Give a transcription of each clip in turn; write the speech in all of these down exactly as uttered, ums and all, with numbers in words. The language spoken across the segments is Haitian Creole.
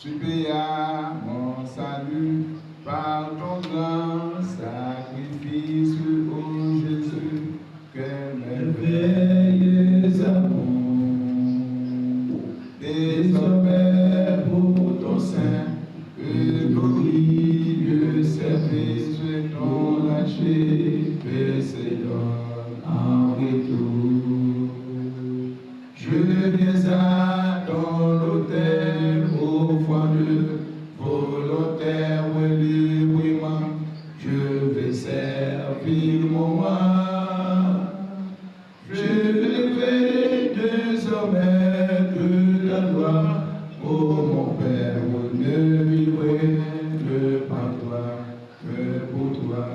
Tu payas mon salut par ton grand sacrifice, ô Jésus, quel merveilleux amour. Désormais pour ton saint et glorieux service, ton lâche se donne en retour. Je viens à ton autel, offrant le volontaire librement. Je vais servir mon roi. Je vais désormais te ta gloire. Ô mon Père, ne vivrai que par toi, que pour toi.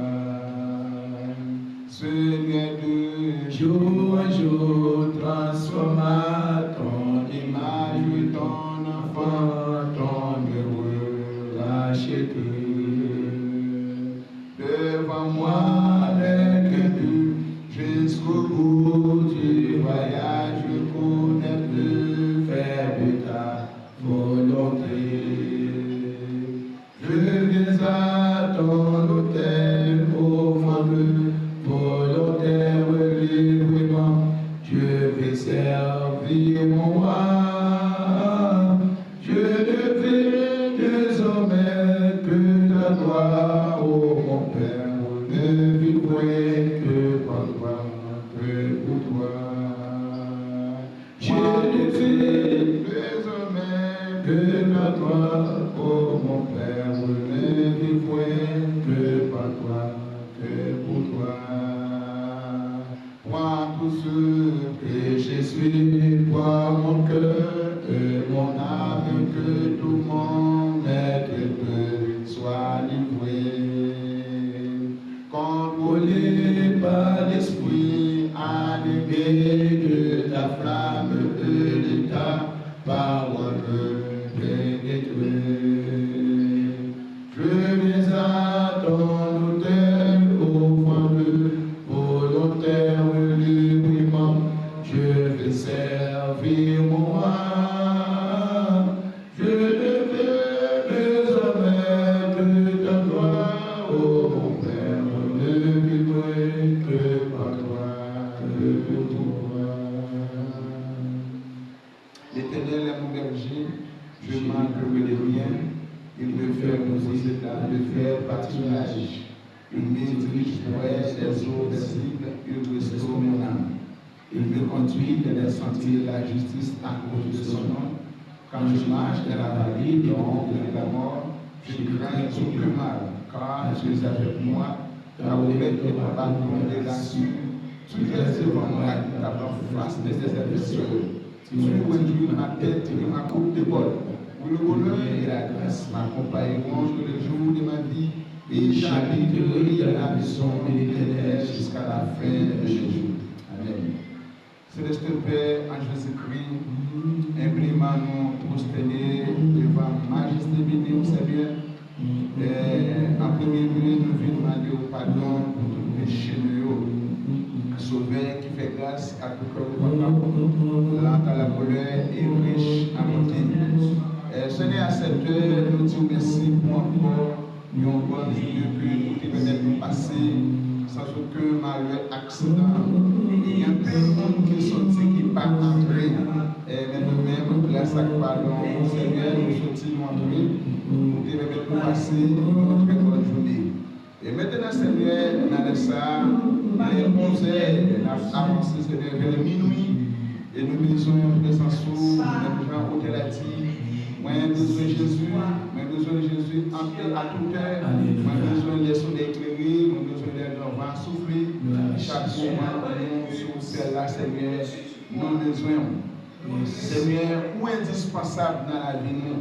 Seigneur, de jour en jour, transforme à ton image ton enfant, ton heureux racheté. Devant moi, avec un but, jusqu'au bout du voyage, connaître, faire de ta volonté. Je viens à ton autel, offrant le volontaire librement. Je vais servir mon roi. Je ne veux désormais que ta gloire, ô mon Père, ne vivrai que par toi, que pour toi. Je ne veux désormais que par toi, ô mon Père, ne vivrai que par toi, que pour toi. Prends tout ce que je suis, prends mon cœur et mon âme, que tout mon être te soit livré. Contrôlé par l'Esprit, animé de ta flamme et de ta parole pénétré. Je viens à ton autel, offrant le volontaire librement. Je vais servir mon roi. Je ne veux désormais que ta gloire, ô mon Père, ne vivrai que par toi, que pour toi. L'Éternel est mon berger, je ne manquerai de rien. Il me fait reposer dans de verts pâturages. Il me dirige près des eaux paisibles, il restaure mon âme. Il me conduit dans les sentiers de la justice à cause de son nom. Quand je marche dans la vallée de l'ombre de la mort, je ne crains aucun mal, car tu es avec moi. Ta houlette et ton bâton me rassurent. Tu dresses devant moi une table en face de mes adversaires. Tu réjouis ma tête et ma coupe déborde. Où le bonheur et la grâce m'accompagneront tous les jours de ma vie, et j'habiterai dans la maison de l'Éternel jusqu'à la fin de mes jours. Amen. Céleste Père, en Jésus-Christ, enbleman nou pwostène devan majeste beni w, Senyè. E, an premye lye, nou vin mande w padon pou tout peche nou yo. Sovè ki fè gras ak tout kè repantan, lan a la kolè e rich an bonte. E, Senyè, a sèt è, nou di w mèsi pou ankò yon bòn jounen ke ou te pèmèt nou pase san okenn malè, aksidan. Gen anpil moun ki soti ki pa antre. E, men nou menm, gras ak padon w, Senyè, nou soti, nou antre. Ou te pèmèt nou pase yon trè bòn jounen. E mentnan, Senyè, nan lè sa a, lè onz è, n ap avanse, Senyè, vè minwi. E nou bezwen prezans ou, menm jan otè la di, mwen bezwen Jezi, mwen bezwen Jezi anpil atoutè, mwen bezwen lè solèy klere, mwen bezwen lè gran van soufle. Chak moman nou sou tè la, Senyè, nou bezwen w. Senyè, ou endispansab nan lavi nou.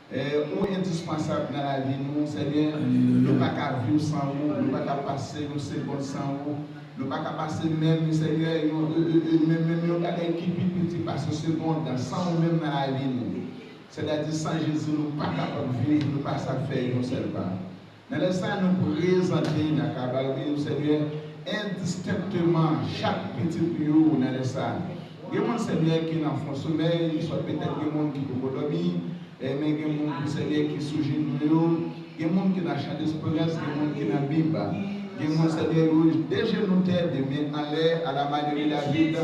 E, ou endispansab nan lavi nou, Senyè. Nou pa ka viv san ou, nou pa ka pase yon segonn san ou. Nou pa ka pase menm, Senyè, yon, e, e, e, menm, menm yon bagay ki pi piti pase segonn san ou menm nan lavi nou. Sètadi, san Jezi, nou pa kapab viv, nou pa sa fè yon sèl pa. Nan lè sa a, nou prezante n a kabal, men nou, Senyè, endistenkteman, chak pitit nou yo nan lè sa a. Gen moun, Senyè, ki nan fon somèy, swa petèt gen moun ki poko dòmi, E men gen moun, Senyè, ki sou jenou yo. Gen moun ki nan chan desperans, gen moun ki nan Bib. Gen moun, Senyè, yo dejenou tè, de men anlè, à la manière de David.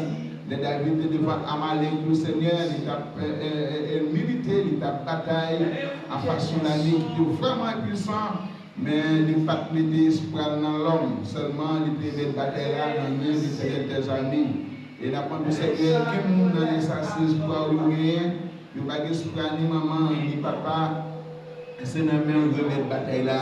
Lè David te devan Amalèk yo, Senyè, li t ap, e, e, e, e, milite, li t ap batay a fason lame ki te vrèman enpuisan. Men li pa t mete espwa l nan lòm, sèlman li te remèt batay la nan men Letènèl dèzame. E n ap mande w, Senyè, gen moun nan lè sa se espwa w yo genyen, yo pa gen espwa ni manman, ni papa, se nan men w yo remèt batay la.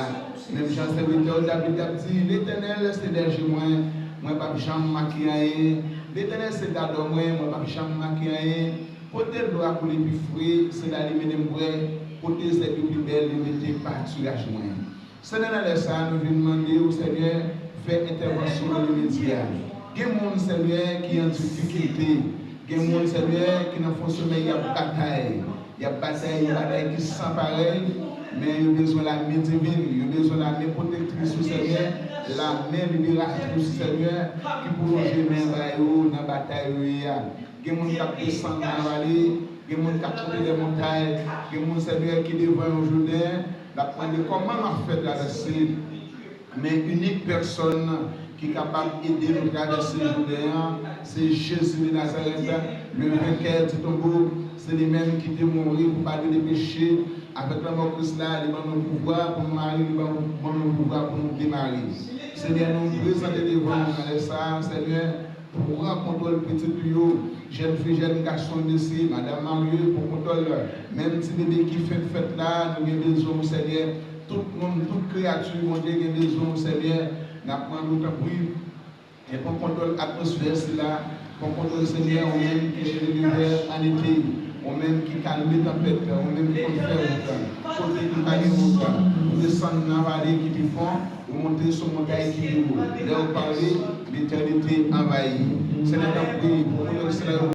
Menm jan sèvitè w David t ap di, Letènèl se bèje mwen, mwen p ap janm manke anyen. Letènèl se dadò mwen, mwen p ap janm manke anyen. Kote dlo a koule pi fre, se la li mennen m bwè. Kote zèb yo pi bèl, li mete patiraj mwen. Senyè, nan lè sa a, nou vin mande w, Senyè, fè entèvansyon nan limedya. Gen moun, Senyè, ki an difikilte. Gen moun, Senyè, ki nan fon somèy, y ap batay. Y ap batay yon batay ki san parèy, men yo bezwen lamen divin, yo bezwen lamen pwotektris ou, Senyè, lamen liberatris ou, Senyè, ki pou lonje men ba yo nan batay yo ye a. Gen moun k ap desann nan vale, gen moun k ap monte dè montay, gen moun, Senyè, ki devan yon Jouden, l ap mande kòman m ap fè travèse. Men inik pèsòn ki kapab ede nou travèse Jouden an, se Jezi de Nazarèt, le vainqueur du tombeau. Se li menm ki te mouri pou padone peche. Avèk lanmò Kris la, li ban nou pouvwa pou nou mare, li ban, ban nou pouvwa pou nou demare. Senyè, nou prezante devan ou nan lè sa a, Senyè, pran kontwòl pitit ou yo, jèn fi, jèn gason, mesye, madanm marye, pran kontwòl, menm ti bebe ki fenk fèt la, nou gen bezwen w, Senyè. Tout moun, tout kreyati, Bondye, gen bezwen w, Senyè. N ap mande w, tanpri, e pran kontwòl atmosfè sila, pran kontwòl, Senyè, ou menm ki jere linivè an ete, ou menm ki kalme tanpèt, ou menm ki konn fè wout, kote ki pa gen wout, ou desann nan vale ki pi fon, ou monte sou montay ki pi wo. Lè w pale, letènite anvayi. Senyè, tanpri, pran kontwòl sila yo.